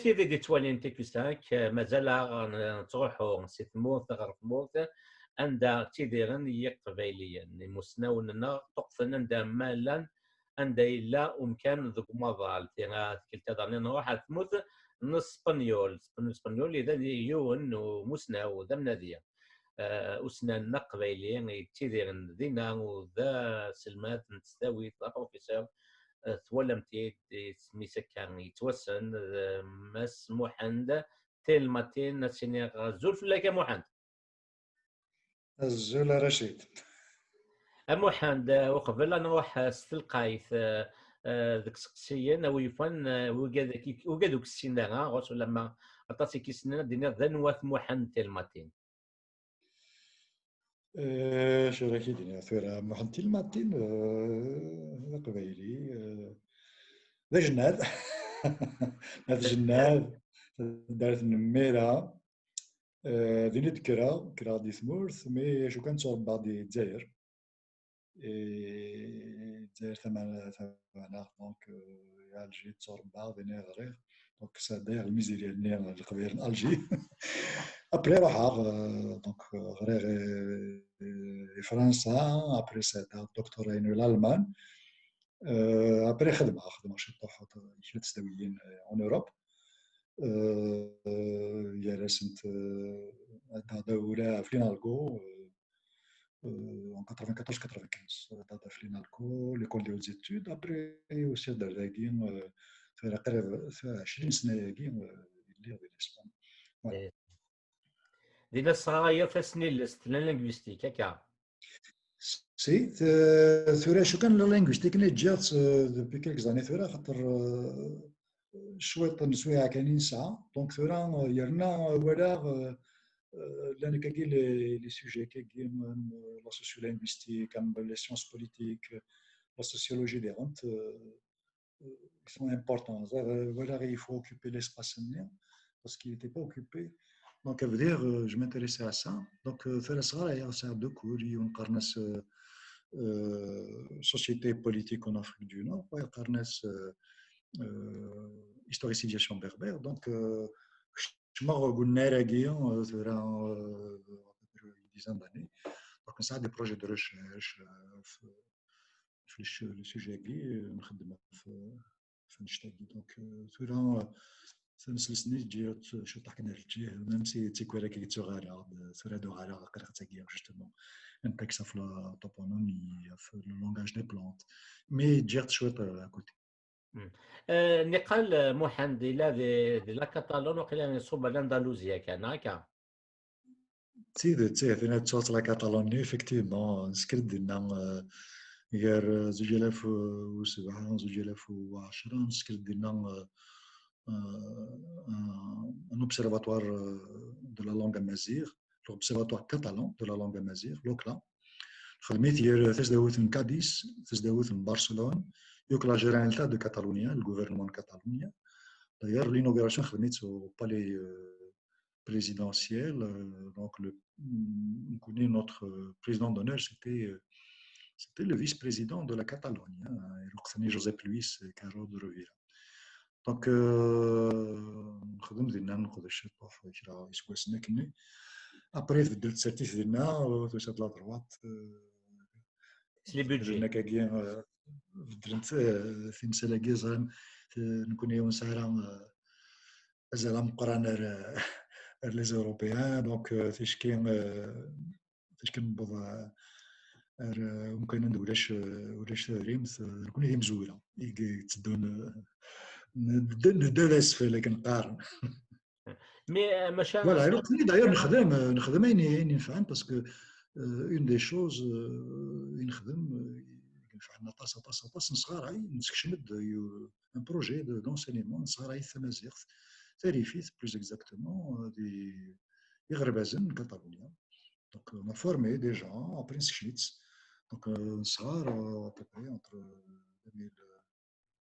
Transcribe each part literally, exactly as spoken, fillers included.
Tid i d-ittwalin T Q cinq, mazal-aɣ nettruḥu si tmurt ɣer tmurt anda ttidiren Yiqbayliyen. Imusnawen-nneɣ ṭṭuqten anda ma llan, anda yella umkan deg umaḍal. Tira tikkelt-a daɣen nruḥ ar tmurt n Spenyul. Spenyul, Spenyul i d yiwen n umusnaw, d amnadi. Eh, ussnan aqbayli yettidiren dinna, u d aselmad n tesdawit, d aprofesseur. Eh, twalam-t-id, isem-is akka yettwassen, d Mass Muḥend Telmatin. Ad s-iniɣ azul fell-ak a Muḥend. Azul a Racid. A Muḥend, eh, uqbel ad nruḥ, eh, s telqayt, eh, eh, deg iseqsiyen, a wi yufan, eh, wigad, wigad ur k-ssinen ara, ɣas ulamma aṭas i k-issnen, ad d-tiniḍ d anwa-t Muḥend Telmatin? Eh, acu ara k-id-iniɣ tura? Muḥend Tilmatin, eh, d aqbayli, eh, d ajennad. D ajennad, taddart n Mira. Eh, din i d-kkreɣ, kkreɣ di tmurt, mais acu kan tturebbaɣ di Lezzayer. Eh, Lezzayer tama-, tamaneɣt, donc, eh, Alger, tturebbaɣ, din i ɣriɣ. Donc, sɛeddayeɣ lmizirya-nni n Leqbayel n Alger. Après, ruḥeɣ, eh, donc, eh, ɣriɣ, eh, i Fransa, après, sɛeddaɣ doctorat-inu i Lalman. Eh, après, xedmeɣ, xedmeɣ ciṭuḥ, eh, kra n tesdawiyin, eh, en Europe. Eh, gar-asent, eh, ɛeddaɣ-d ula ɣef l'INALCO, eh, euh, en quatre-vingt-quatorze quatre-vingt-quinze, euh, d'Adaf l'INALCO, l'école des hautes études. Après aussi, d dagi, euh, tura qrib tura ɛecrin sna-agi, euh, lliɣ di l'Espagne. Voilà. Dinna tesɣarayeḍ tasnilest, la linguistique, akka? Si, t-, tura acu kan la linguistique-nni ǧǧiɣ-tt, euh, depuis quelques années tura, xaṭer, euh, cwiṭ n swiɛa kan i nesɛa. Donc tura, euh, yerna, euh, walaɣ, euh, euh, llan akkagi les, les sujets akkagi, même, euh, la sociolinguistique, am les sciences politiques, la sociologie des rentes, euh, euh, ils sont importants. Euh, walaɣ, il faut occuper l'espace-nni, parce qu'il n'était pas occupé. Donc, à vrai dire, euh, je m'intéressais à ça. Donc, euh, tura sɣarayeɣ, sɛiɣ deux cours, yiwen qqaren-as, euh, euh, société politique en Afrique du Nord, wayeḍ qqaren-as, euh, euh, histoire et civilisation berbère. Donc, euh, kecmeɣ deg unnar-agi, euh, tura, euh, une dizaine d'années. Donc, nesɛa des projets de recherche, euh, f-, f-, le sujet-agi, euh, nxeddem ɣef, ɣef annect-agi. Donc, euh, tura, euh, taneslesten-nni ǧǧiɣ-tt ciṭuḥ kan ar lǧiha, même si d tikwal akka i ttuɣaleɣ-d, tura ad uɣaleɣ aql-aɣ ttagi, justement, un texte ɣef la toponymie, ɣef le langage des plantes. Mais ǧǧiɣ-tt cwiṭ, euh, à côté. Hmm. Euh, niqal, euh, Muḥend, illa di, di la Catalogne, waqila iṣubb ar l'Andalusia kan, akka? D tidet, ih, tina d tuɣac la Catalogne, effectivement, nesker-d dinna, euh, gar, euh, zuǧ alaf u sebɛa, zuǧ alaf u ɛecṛa, nesker-d dinna, euh, euh, un, un observatoire, euh, de la langue amazigh, l'observatoire catalan de la langue amazigh, l'OCLA. Xedmet gar tasdawit n Cadiz, tasdawit n Barcelone, يوك la Generalitat de Catalunya, le gouvernement de Catalunya. D'ailleurs, l'inauguration, xedmet au palais, euh, présidentiel, euh, donc le, mm, on connaît notre, euh, président d'honneur, c'était, euh, c'était le vice-président de la Catalogne, hein, Josep Lluís Carro de Rovira. Donc, euh, nexdem dinna, nqedec ciṭuḥ kra iseggasen akkenni. Après, tbeddel tsertit dinna, euh, tusa-d la droite, euh, C'est les budgets. Beddlen akkagi, euh, beddlent, euh, timsal-agi, ẓran, euh, nekkni ur nesɛi ara, euh, azal ameqqran ar, ar les Européens, donc, euh, ticki, euh, ticki newweḍ, euh, ar, euh, umkan anda ulac, euh, ulac tadrimt, euh, nekkni d imezwura i yetteddun, euh, nedda, nedda d asfel akken qqaren. Mais, euh, maca, Voilà, alors, d'ailleurs, nexdem, euh, nexdem ayen, ayen yenfɛen, parce que, euh, une des choses, euh, i nexdem, euh, yenfɛen aṭas, aṭas, aṭas, nesɣaray, nessekcem-d, euh, un projet de, d'enseignement, nesɣaray tamaziɣt tarifit, plus exactement, euh, di iɣerbazen n Catalunya. Donc, on a formé des gens, après, nessekcem-itt. Donc, euh, nesɣar, euh, à peu près entre, euh, deux mille,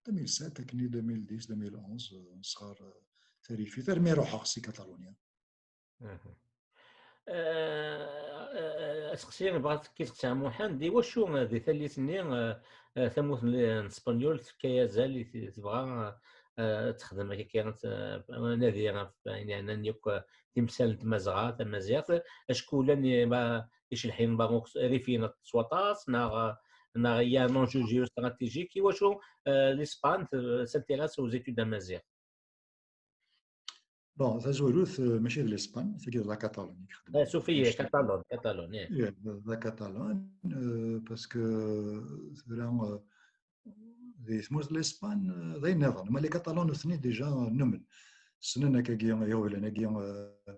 deux mille sept, akkenni deux mille dix, deux mille onze, euh, nesɣar, euh, tarifit, armi ruḥeɣ si Catalunya. Mhm. Euh, euh, aseqsi bɣiɣ ad k-sseqsiɣ, Muḥend, i wacu, euh, di tallit-nni, euh, euh, tamurt n, n Spenyul tefka azal i t-, tebɣa, euh, eh, ad texdem akka, ad, eh, nadi ɣef ayen yeɛnan yakk, eh, timsal n tmazɣa, tamaziɣt, acku llan, eh, ma, icelḥiyen, ma ur rifin aṭas s waṭas, neɣ, neɣ il y a un enjeu géostratégique, iwacu, eh, l'Espagne, eh, s'intéresse aux études amazigh. Bon, tazwarut, eh, mačči d l'Espagne, tagi d la Catalogne i ixeddmen. Eh, sufeɣ-iyi, Catalogne, Catalogne, eh. Yeah, d la Catalogne, eh, parce que, eh, tura, eh, di tmurt n l'Espagne, eh, d ayen nniḍen. Ma les Catalans nutni déjà nnumen. Ssnen akkagi iɣeblan-agi, eh,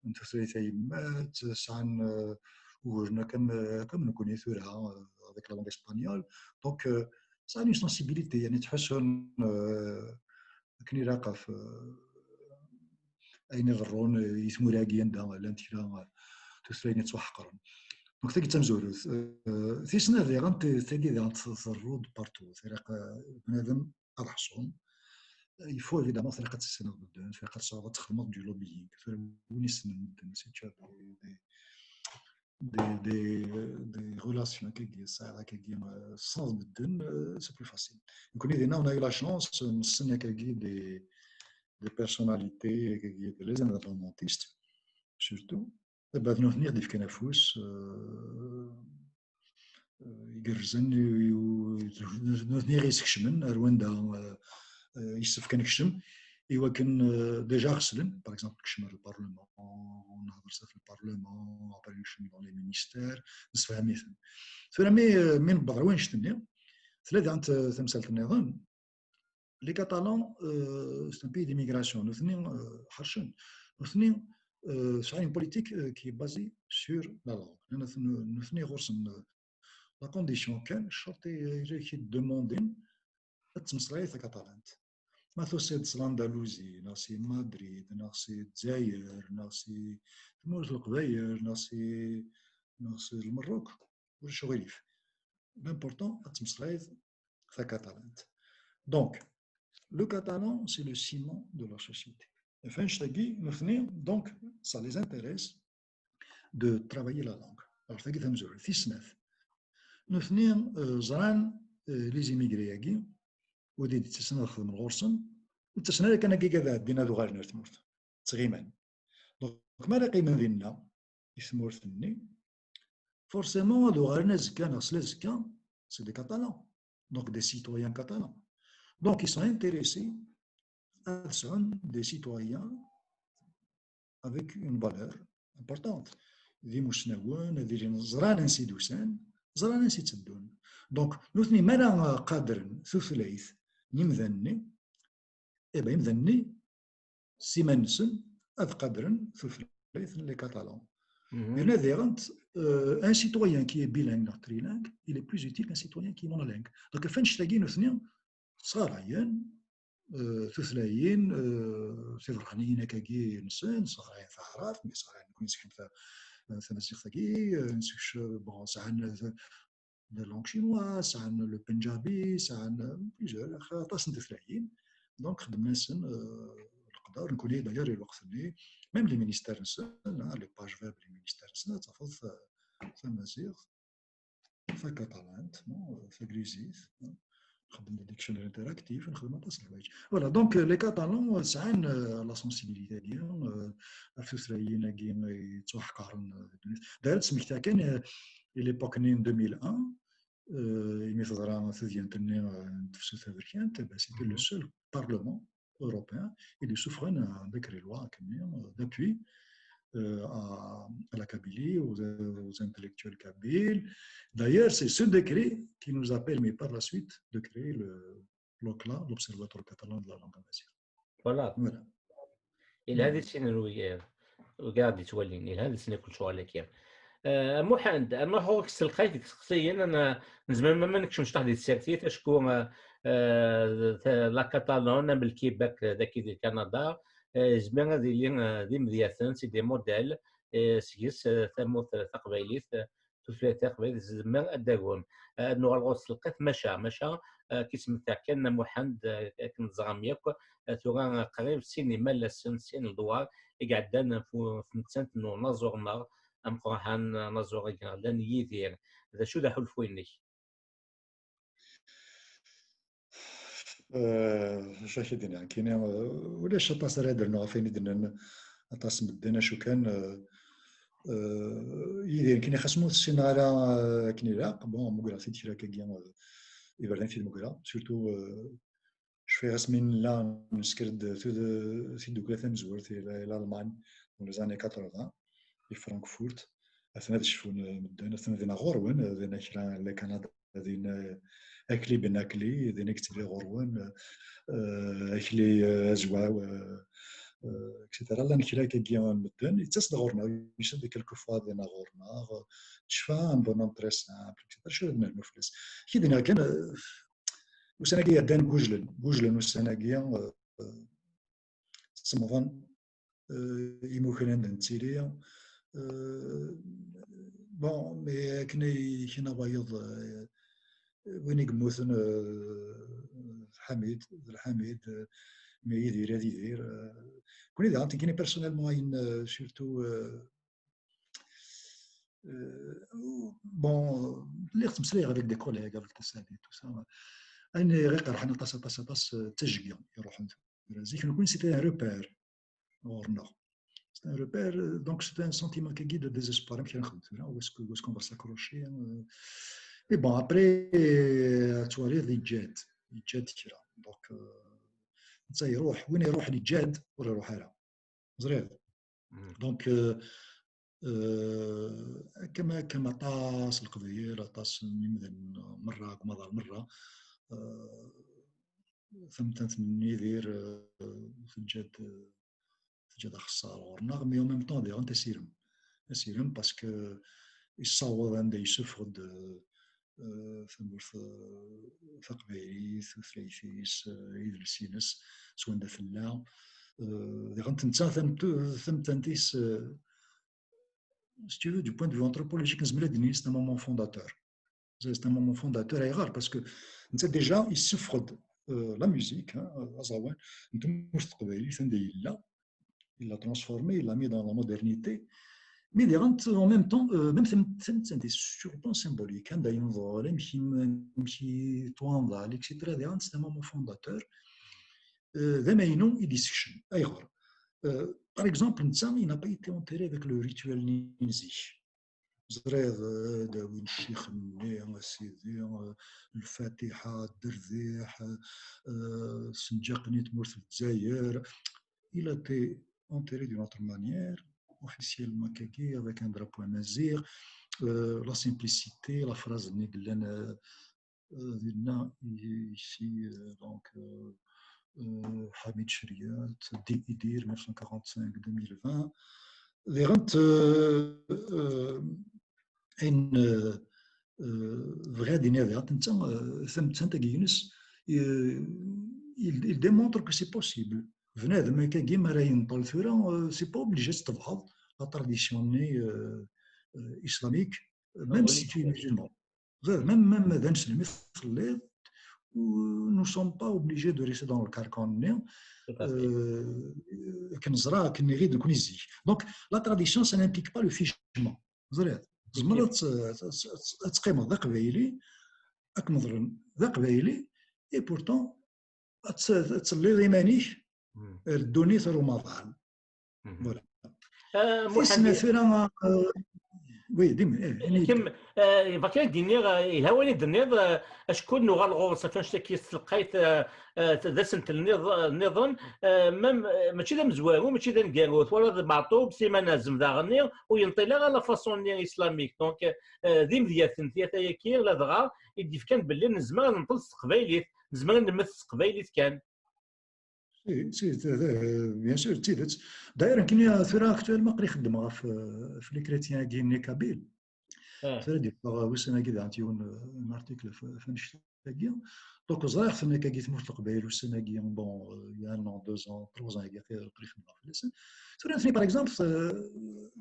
n tutlayt tayemmat, sɛan, eh, uguren akken, eh, akken nekkni tura, eh, avec la langue espagnole. Donc, eh, sɛan une sensibilité, yani ttḥussun, eh, akken ilaq ɣef, eh, ayen iḍerrun, eh, i tmura-agi anda llant kra, eh, tutlayin yettwaḥeqren. Donc tagi d tamezwarut. Eh, tis snat diɣen, t-, tagi diɣen t-, tḍerru-d partout. Ilaq, eh, bnadem ad ḥṣun. Il faut évidemment, tilaq ad tissineḍ medden, tilaq ad tesɛuḍ, ad txedmeḍ du lobbying. Tura win issnen medden, c'est déjà des, des, des, des, des relations akkagi, tesɛiḍ akkagi, euh, sans medden, euh, c'est plus facile. Nekkni dinna, on a eu la chance, nessen akkagi des, des personnalités, akkagi, les indépendantistes, surtout. Aba d nutni i ɣ-d-ifkan afus, euh, euh, igerrzen, i, i, nutni i ɣ-yeskecmen ar wanda, euh, euh, yessefk ad nekcem, i wakken, euh, déjà ɣ-slen, par exemple, nekcem ar le Parlement, nehder s at le Parlement, après nekcem dans les ministères, nessefham-iten. Tura mi, euh, mi newweḍ ar wanect-nni, tella diɣen t-, tamsalt nniḍen, les Catalans, euh, c'est un pays d'immigration. Nutni, euh, ḥercen. Nutni, euh, sɛan une politique, euh, qui est basée sur la langue. Nutni, nutni ɣur-sen, euh, la condition kan, ccerṭ i, i k-id-demandin ad tmeslayeḍ takatalant. Ma tusiḍ-d s l'Andalousie, neɣ si Madrid, neɣ si Dzayer, neɣ si tmurt n Leqbayel, neɣ si, neɣ si Lmerruk, ulac aɣilif. L'important ad tmeslayeḍ takatalant. Donc, le catalan, c'est le ciment de la société. Ɣef annect-agi, nutni, donc, ça les intéresse de travailler la langue. Alors, tagi tamezwarut, tis snat. Nutni, euh, ẓran, euh, les immigrés-agi, wid i d-ittasen ad xedmen ɣur-sen, ur ttasen ara kan akka ad ɛeddin ad uɣalen ar tmurt. Ttɣiman. Donc, mi ara qqimen dinna, i tmurt-nni, forcément ad uɣalen azekka neɣ s l'azekka, c'est des Catalans. Donc, des citoyens catalans. Donc, ils sont intéressés ad sɛun des citoyens avec une valeur importante. D imusnawen, ad ilin ẓran ansi d-usan, ẓran ansi tteddun. Donc, nutni mi ara qadren tutlayt n yimdanen-nni, eh ben, imdanen-nni, s iman-nsen, ad qadren tutlayt n les Catalans. Yerna diɣen, euh, un citoyen qui est bilingue neɣ trilingue, il est plus utile qu'un citoyen qui est monolingue. Donc, ɣef annect-agi nutni, sɣarayen, euh, tutlayin, euh, tiberraniyin akkagi-nsen, sɣarayen taɛrabt, mais sɣarayen nekkni nsekcem ta-, tamaziɣt-agi, euh, nsekcem, bon, sɛan, euh, la langue chinoise, sɛan le punjabi, sɛan, euh, plusieurs, aṭas n tutlayin. Donc, xedmen-asen, euh, leqder, nekkni d'ailleurs i lweqt-nni, même les ministères-nsen, hein, les pages web, les ministères-nsen, ad tafeḍ, euh, tamaziɣt, takatalant, non, euh, taglizit, hein. Nxeddem des dictionnaires interactifs, nxeddem aṭas n leḥwayeǧ. Voilà, donc, euh, les Catalans, euh, sɛan, euh, la sensibilité-agi, euh, ɣef tutlayin-agi yettwaḥqaren, euh, di ddunit. D'ailleurs, ad d-smektiɣ kan, euh, i l'époque-nni n deux mille un, euh, imi teḍra tedyant-nni, euh, n tefsut taberkant, eh ben, c'était le seul parlement européen i d-isuffɣen un décret-loi, euh, d'appui, euh, à, à la Kabylie, aux, aux intellectuels kabyles. D'ailleurs, c'est ce décret qui nous a permis par la suite de créer le, l'OCLA, l'Observatoire catalan de la langue amazigh. Voilà. Voilà. Yelha di sin n wiyaḍ, wiyaḍ d-ittwalin, yelha di sin akk lecɣal-agi. Eh, Muḥend, ad nruḥ ɣur-k s telqayt deg isteqsiyen, ad n-, nezmer ma, ma nekcem cṭaḥ di tsertit, acku, eh, eh, ta-, la Catalogne, am le Québec, eh, dagi di Canada, eh, yezmer ad yili, eh, d imedyaten, c'est des modèles, eh, seg-s, eh, tamurt, eh, taqbaylit, eh, tutlayt taqbaylit tzemmer ad d-tagun. Ad nuɣal ɣur-s telqayt, maca, maca, eh, ad k-id-smektiɣ kan a Muḥend, eh, akken teẓram yakk, eh, tura, eh, qrib sin imalasen, sin ledwar i iɛeddan ɣef u-, ɣef tmettant n unaẓur-nneɣ ameqqran, anaẓur agraɣlan Yidir. D acu d aḥulfu-inek? Eh, acu akka d-nniɣ nekkini, eh, ulac aṭas ara d-rnuɣ ɣef wayen i d-nnan aṭas n medden, acu kan, eh, eh, Yidir, nekkini xas ma ur tessineɣ ara, eh, akken ilaq, bon, mmugreɣ-t-id kra akkagi, eh, iberdan i t-id-mmugreɣ, surtout, eh, cfiɣ asmi nella nesker-d tud-, tiddukla tamezwart i La-, i Lalman, dans les années quatre-vingts, i Frankfurt, atan ad cfun, eh, medden, atan dinna ɣur-wen, eh, dinna kra, la Canada, dinna, eh, Akli Ben Akli, dinna yettili ɣur-wen, eh, Akli, eh, Azwaw, eh, eh, et cetera. Llan kra akkagi n medden, yettas-d ɣur-neɣ, yusa-d quelquefois dinna ɣur-neɣ, tecfa un bonhomme très simple, et cetera. Acu ara d-nernu fell-as? Akken d-nniɣ kan, eh, ussan-agi iɛeddan gujlen, gujlen ussan-agi, eh, semmḍen, eh, imukan anda nettili. Eh, bon, mais akken ay kna wayeḍ, eh, win i yemmuten, eh, d Lḥamid, d Lḥamid, eh, mais Yidir ad Yidir. Eh, kuni daɣen, nekkini personnellement, ayen, eh, surtout, eh, eh, bon, lliɣ ttmeslayeɣ avec des collègues, avec des amis, tout ça. Ayen i ɣ-iqerḥen aṭas, aṭas, aṭas, eh, d tajeggi iruḥen tura. Zik, nekkni, c'était un repère ɣur-neɣ. C'est un repère, euh, donc c'est un sentiment qui guide de désespoir. Amek ara nexdem tura? Où est-ce que, où est-ce qu'on va s'accrocher, euh? Et bon, après, euh, ad twaliḍ, yeǧǧa-d, yeǧǧa-d kra. Donc, euh, netta iruḥ, win iruḥen yeǧǧa-d, ur iruḥ ara. Ẓriɣ. Donc, euh, euh, akka ma, akka ma aṭas n Leqbayel, aṭas n yimdanen merra, deg umaḍal merra, euh, tamettant n Yidir, euh, teǧǧa-d, teǧǧa-d axeṣṣar ɣur-neɣ, mais en même temps, diɣen asirem. Asirem, parce que yessaweḍ anda yessufeɣ-d, euh, tamurt, euh, taqbaylit, tutlayt-is, euh, idles-ines, s wanda tella. Euh, diɣen netta tamet-, tamettant-is, euh, si tu veux, du point de vue anthropologique, nezmer ad d-nini c'est un moment fondateur. C'est un moment fondateur, ayɣer? Parce que netta déjà yessufeɣ-d, euh, la musique, hein, aẓawan n tmurt teqbaylit anda yella, il l'a transformé, il l'a mis dans la modernité. Mais diɣen, en même temps, euh, même tam-, tam-, tam-, sur le plan symbolique, anda yenḍul, amek i, amek i yettwanḍal, et cetera. Diɣen, c'est un moment fondateur. Euh, d amaynu i d-yessekcem. Ayɣer? Euh, par exemple, netta, il n'a pas été enterré avec le rituel n zik. Ẓriɣ, eh, ad awin ccix-nni, a sidi, eh, Lfatiḥa, dderbiḥ, eh, senǧaq-nni n tmurt n Lezzayer. Il a été enterré d'une autre manière, officiellement, kaki, avec un drapeau amaziɣ, eh, la simplicité, la phrase-nni yellan, eh, euh, dinna, i-, ici, euh, donc, euh, euh, Hamid Cheriat, Di Idir, mille neuf cent quarante-cinq, deux mille vingt. Diɣen, euh, euh, ayen, euh, euh, bɣiɣ ad iniɣ diɣen, netta, euh, tamettant-agi-ines, euh, il, il démontre que c'est possible. Bnadem akkagi mi ara yenṭel tura, euh, c'est pas obligé ad tebɛeḍ la tradition-nni, euh, euh, islamique, même si tu es musulman. Même, même d aneslem i telliḍ, nous sommes pas obligés de rester dans le carcan-nni. Akken neẓra, akken iɣid nekkni zik. Donc, la tradition, ça n'implique pas le figement. Ẓriɣ, tzemreḍ ad t-, ad t-, ad teqqimeḍ d aqbayli, ad kem-ḍlen d aqbayli, et pourtant, ad t-, ad telliḍ iman-ik ar ddunit, ar umaḍal. Voilà. Tis-nni tura, euh, oui, dis-moi, eh, ini-d. Kemm, eh, bɣiɣ kan ad d-iniɣ, eh, yelha wayen i d-tenniḍ, eh, acku nuɣal ɣur-s ɣef annect-agi s telqayt, eh, eh, d asentel nniḍ-, nniḍen, eh, même, eh, mačči d amezwaru, mačči d aneggaru, twalaḍ Meɛṭub, Sliman Azem daɣenni, ur yenṭil ara la façon-nni islamique. Donc, eh, d imedyaten tyata-agi, ladɣa i d-yefkan belli nezmer ad nenṭel s teqbaylit, nezmer ad nemmet s teqbaylit kan. Si, si, t-, t-, bien sûr, d tidet. D'ailleurs, nekkini, euh, tura, actuellement, aql-i xeddmeɣ ɣef, euh, ɣef les chrétiens-agi-nni kabyles. Tura d-yeffeɣ, euh, wissen-agi daɣen yiwen, euh, un article f-, f annect-agi. Donc, ẓriɣ-ten akkagi tmurt n Leqbayel ussan-agi, bon, euh, il y a un an, deux ans, trois ans, agi, aql-i xeddmeɣ fell-asen. Tura, nitni, par exemple, euh,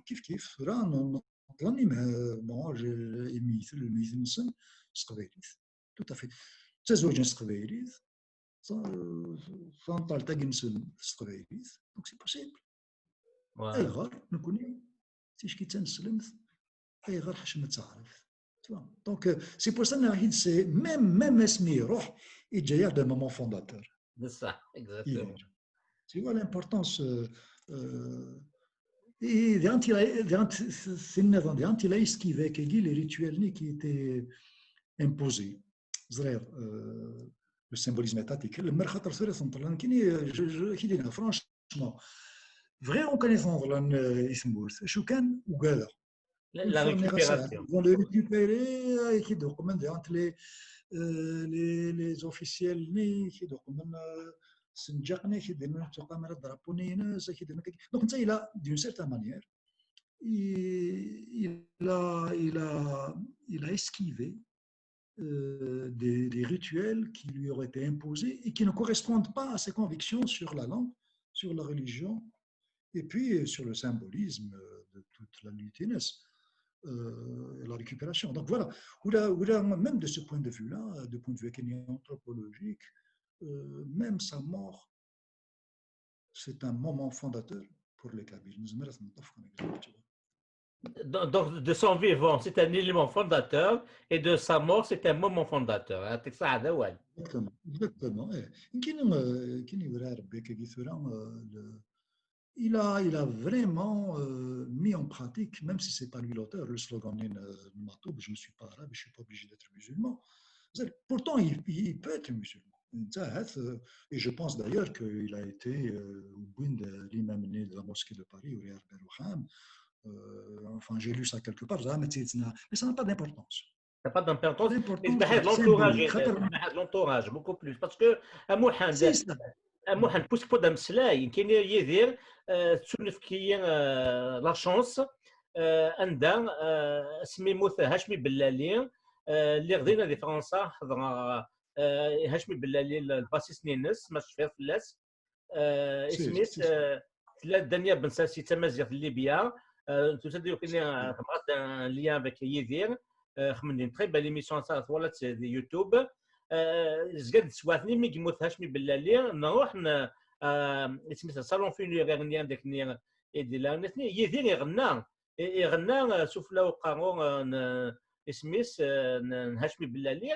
kif kif, tura, n-, n-, ṭṭlen im-, bon, je-, imeyten, lmeyten-nsen s teqbaylit. Tout à fait. Ttazwaǧen s teqbaylit, ta-, tanṭalt-agi-nsen s teqbaylit. Donc, c'est possible. Ayɣer nekkni, ticki d taneslemt, ayɣer ḥaca ma d taɛrabt? Tu vois. Donc, euh, c'est pour ça, nniɣ-ak-id, c'est même, même asmi iruḥ, yeǧǧa-yaɣ-d un moment fondateur. C'est ça, exactement. Tu vois l'importance. Euh, euh, et d'un il a, d'un il a esquivé les rituels qui étaient imposés. Euh, le symbolisme étatique. Le merchat, franchement, vrai, on connaît son ismour. Je suis qu'un ou la récupération. Ils vont le récupérer, qui documente entre les, euh, les, les officiels, qui documente donc, il a, d'une certaine manière, il, il, a, il, a, il a esquivé euh, des, des, rituels qui lui auraient été imposés et qui ne correspondent pas à ses convictions sur la langue, sur la religion, et puis euh, sur le symbolisme de toute la lutinesse, euh, la récupération. Donc voilà, ou là, ou là, même de ce point de vue-là, du point de vue anthropologique, euh, même sa mort, c'est un moment fondateur pour les Kabyles. Donc, de son vivant, c'est un élément fondateur, et de sa mort, c'est un moment fondateur. Exactement, exactement. Il a, il a, vraiment euh, mis en pratique, même si ce n'est pas lui l'auteur, le slogan euh, Matoub, je ne suis pas arabe, je ne suis pas obligé d'être musulman. Pourtant, il, il, peut être musulman. Euh, et je pense d'ailleurs qu'il a été euh, l'imam de la mosquée de Paris, Ouriar Berouham. Euh, enfin, j'ai lu ça quelque part, mais ça n'a pas d'importance. Ça n'a pas d'importance. L'importance, c'est l'entourage, beaucoup plus. Parce que, à Mohamed, à Mohamed, puisque pour Damslay, qui est Yedir, euh, la chance, euh, anda, euh, Hachmi Bellali, euh, les Hachmi Bellali, euh, Hachmi Bellali, le bassiste Nines, ma je fais, euh, isem-is, euh, tella Dania Bensassi, d tamaziɣt n Libya, euh, tusa-d yakk-nni, euh, tebɣa un lien avec Yidir, euh, xedmen une très belle émission, ça, voilà, c'est de YouTube. Euh, zgan-d teswiɛt-nni mi yemmut Hachmi Bellali, nruḥ, euh, isem-is, salon funéraire-nni, anda-nni, i d-illan, nitni, Yidir iɣenna, iɣenna, euh, sufella uqerru, euh, n, isem-is, euh, n, n Hachmi Bellali,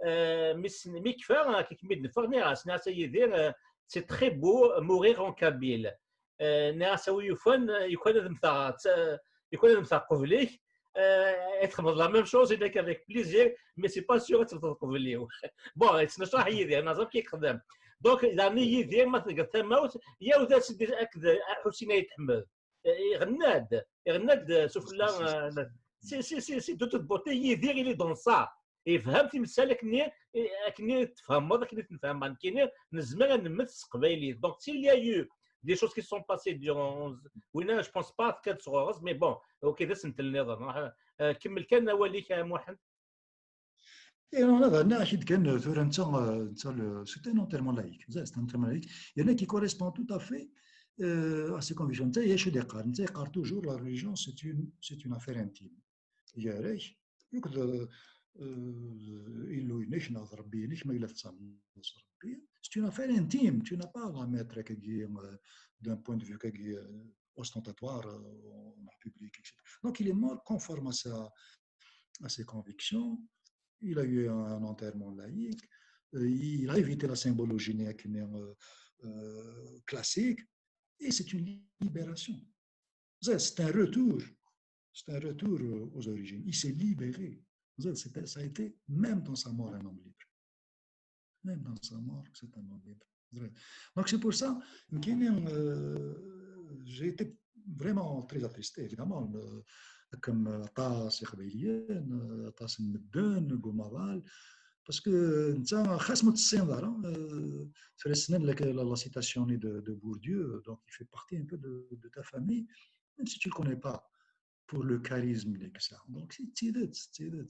euh, mi yekfa, akken mi d-neffeɣ, nniɣ-as, nniɣ-as a Yidir, euh, c'est très beau, mourir en kabyle. Euh, nniɣ-as a wi yufan, euh, yukan ad mmteɣ, euh, yukan ad mmteɣ qbel-ik, euh, ad txedmeḍ la même chose, nekk avec plaisir, mais c'est pas sûr ad temmteḍ qbel-iw. Bon, yettnecraḥ Yidir, neẓra amek i yexdem. Donc, daɣen Yidir, ma tgiḍ tamawt, yawd-as-d akked Ḥusin Ayt Ḥmed. Iɣenna-d, iɣenna-d sufella, c'est, c'est, c'est, c'est de toute beauté, Yidir, il est dans ça. Yefhem timsal akken, akken tfehmeḍ, akken tnefhem, nekkini nezmer ad nemmet s teqbaylit. Donc, s'il y a eu des choses qui se sont passées durant onze, oui, non, je pense pas qu'elles seront heureuses, mais bon, ok, d asentel nniḍen. Euh, kemmel kan awal-ik, a Muḥend. Et on a, on a, on a, c'était un enterrement laïque. C'est un enterrement laïque. Il y en a qui correspond tout à fait euh, à ses convictions. Il y a toujours la religion, c'est une, c'est une affaire intime. Il y a, euh, c'est une affaire intime. Tu n'as pas à la mettre euh, d'un point de vue euh, ostentatoire, euh, en public, et cetera. Donc, il est mort conforme à sa, à ses convictions. Il a eu un enterrement laïque. Euh, il a évité la symbologie euh, euh, classique. Et c'est une libération. C'est un retour. C'est un retour aux origines. Il s'est libéré. Ça a été, même dans sa mort, un homme libre. Même dans sa mort, c'est un homme libre. Donc c'est pour ça que euh, j'ai été vraiment très attristé, évidemment. Comme Atas Iqbayliyen, Atas Medden, Gumaval, parce que netta xas ma tessineḍ ara, la citation de, de Bourdieu, donc il fait partie un peu de, de ta famille, même si tu ne le connais pas, pour le charisme de ça. Donc c'est tidet, c'est tidet,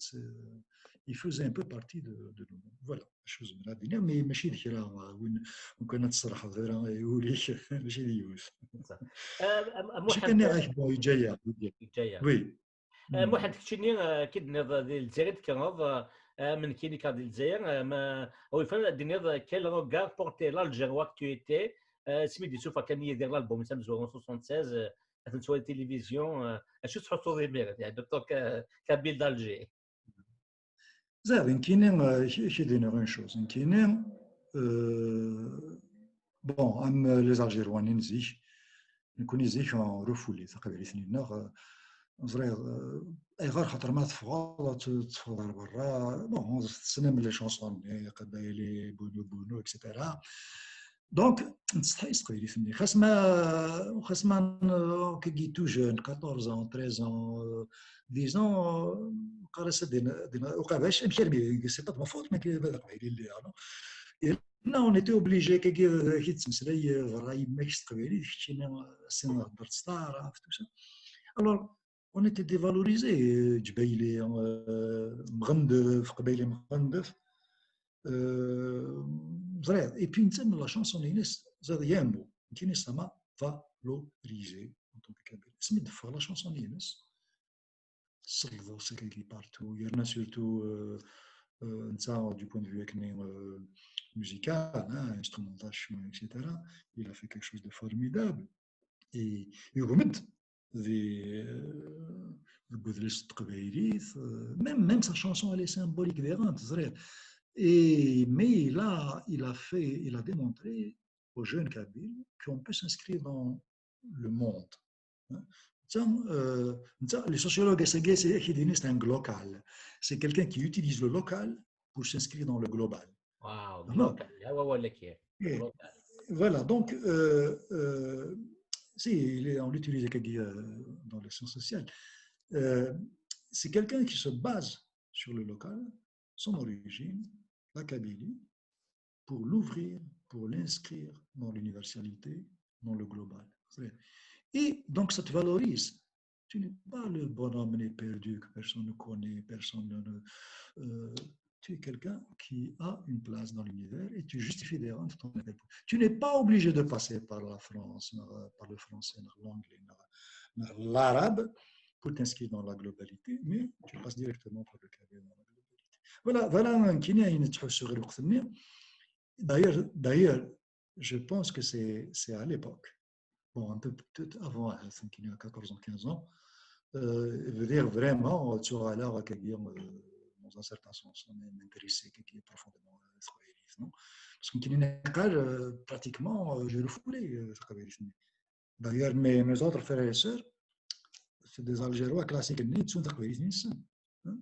il faisait un peu partie de, de nous. Voilà, je suis là à dire, mais ماشي d kra وين كنا تصرح vera يوليك ماشي ديوث. ماشي كان نعيش بون يجايا. Oui. Muḥend, keččini, euh, ki d-tenniḍ di Lezzayer i d-tekkreḍ, euh, am nekkini kan di Lezzayer, euh, ma, a wi yufan ad d-tiniḍ, euh, quel regard portait l'Algérois que tu étais, euh, asmi d-yessufeɣ kan Yidir l'album amezwaru en soixante-seize, euh, ad t-nettwali tilivizyu, euh, acu tettḥussuḍ imir, en tant que, euh, kabyle d'Alger? Ẓriɣ, nekkini, euh, je, je vais dire une chose. Nekkini, euh, bon, am les Algérois n zik, nekkni zik, en refoulé, taqbaylit-nni-nneɣ, euh, ẓriɣ, euh, ayɣer, xaṭer ma teffɣeḍ, ad t-, teffɣeḍ ar berra, bon, tessnem les chansons-nni, Qabayli, Bunu Bunu, et cetera. Donc, nettsetḥi s teqbaylit-nni. Xas ma, xas ma, euh, kagi tout jeune, quatorze ans, treize ans, euh, dix ans, euh, qqar-as ad din, din, uqabac, amek armi, c'est pas de ma faute, mais que, d aqbayli lliɣ, non? Et là, on était obligé, kagi, euh, ki tettmeslay, euh, ɣer yemma-k s teqbaylit, keččini, euh, sin hder s taɛrabt, tout ça. Alors, on était dévalorisé, euh, Ǧbayli, euh, Mɣendef, Qbayli Mɣendef. Euh, ẓriɣ. Et puis, netta, la chanson-ines, ẓriɣ, il y a un mot, nekkini, ça m'a valorisé en tant que Kabyle. Asmi d-teffeɣ la chanson-ines, tselḍeḍ s akagi partout, yerna surtout, euh, euh, netta, du point de vue akkenni, euh, musical, hein, instrumentation, et cetera, il a fait quelque chose de formidable. Et yugem-d di, euh, deg udlis n teqbaylit, euh, même, même sa chanson, elle est symbolique, diɣen, teẓriḍ. Et, mais il a, il a fait, il a démontré aux jeunes Kabyles qu'on peut s'inscrire dans le monde. Hein? Netta, euh, netta, les sociologues, c'est, c'est, c'est un glocal. C'est quelqu'un qui utilise le local pour s'inscrire dans le global. Wow, Non. Local. Ah, ouais, ouais, le qui est. Et Local. Voilà, donc, euh, euh, si, il est, on l'utilise, euh, dans les sciences sociales. Euh, c'est quelqu'un qui se base sur le local, son origine, la Kabylie, pour l'ouvrir, pour l'inscrire dans l'universalité, dans le global. Et donc, ça te valorise. Tu n'es pas le bonhomme né perdu que personne ne connaît, personne ne... euh, tu es quelqu'un qui a une place dans l'univers et tu justifies des rangs de ton appel. Tu n'es pas obligé de passer par la France, par le français, par l'anglais, par l'arabe, pour t'inscrire dans la globalité, mais tu passes directement par le Kabyle dans la globalité. Voilà, voilà, nekkini ayen ttḥussuɣ i lweqt-nni. D'ailleurs, d'ailleurs, je pense que c'est, c'est à l'époque, bon, un peu peut-être avant, hein, cinq ans, quatorze ans, quinze ans, euh, bdiɣ vraiment, euh, ttuɣaleɣ akkagi, euh, dans un certain sens, m'intéresser akkagi profondément à la teqbaylit, non? Parce que nekkini, euh, pratiquement, euh, j'ai refoulé, euh, taqbaylit-nni. D'ailleurs, mes, mes autres frères et sœurs, c'est des Algérois classiques, nni ttun taqbaylit-nsen. Hein?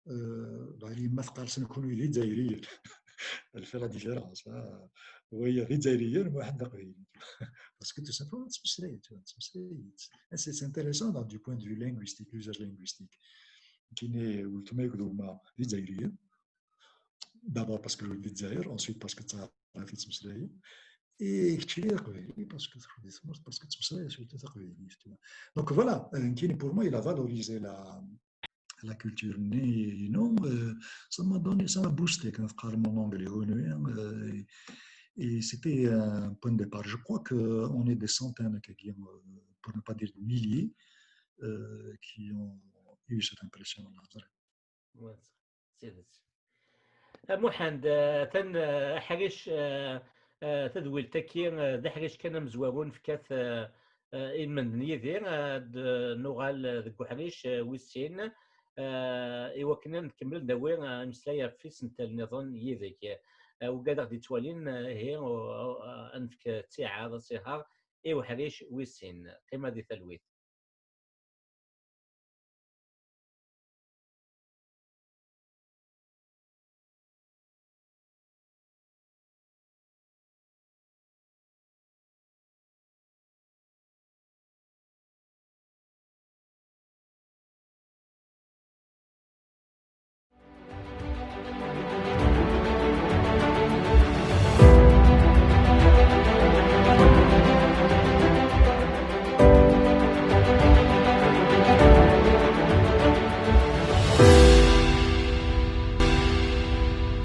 Euh, bah, yemma teqqar-asen kunwi d Izzayriyen. Elle fait la différence, hein. Oui, d Izzayriyen, moi, d Aqbayli. Parce que tout simplement, tettmeslay, tu vois, tettmeslay. C'est, c'est intéressant, donc, du point de vue linguistique, l'usage linguistique. Nekkini, weltma akked gma d Izzayriyen. D'abord parce que d Lezzayer, ensuite parce que d taɛrabt i ttmeslayen. Et keččini d aqbayli parce que teffeɣ di tmurt, parce que tettmeslayeḍ surtout taqbaylit, tu vois. Donc voilà, euh, nekkini, pour moi, il a valorisé la, la culture-nni-inu, euh, ça m'a donné, ça m'a boosté, comme teqqarem en anglais, euh, et, et c'était un point de départ. Je crois qu'on est des centaines, euh, pour ne pas dire des milliers, euh, qui ont eu cette impression-là. Ouais, c'est, c'est... A Muḥend, euh, tan, euh, aḥric, euh, euh, tadwilt-agi, euh, d aḥric kan amezwaru nefka-t, euh, euh, i lmend n Yidir, euh, ad, euh, nuɣal, euh, deg uḥric, euh, wis sin, euh, i wakken ad nkemmel d-nawi, euh, ameslay ɣef yisental nniḍen yid-k. Euh, ugadeɣ d-ittwalin, euh, ihi, uh, uh, ad nefk ttiɛad, asihaṛ i uḥric wis sin. Qqim di talwit.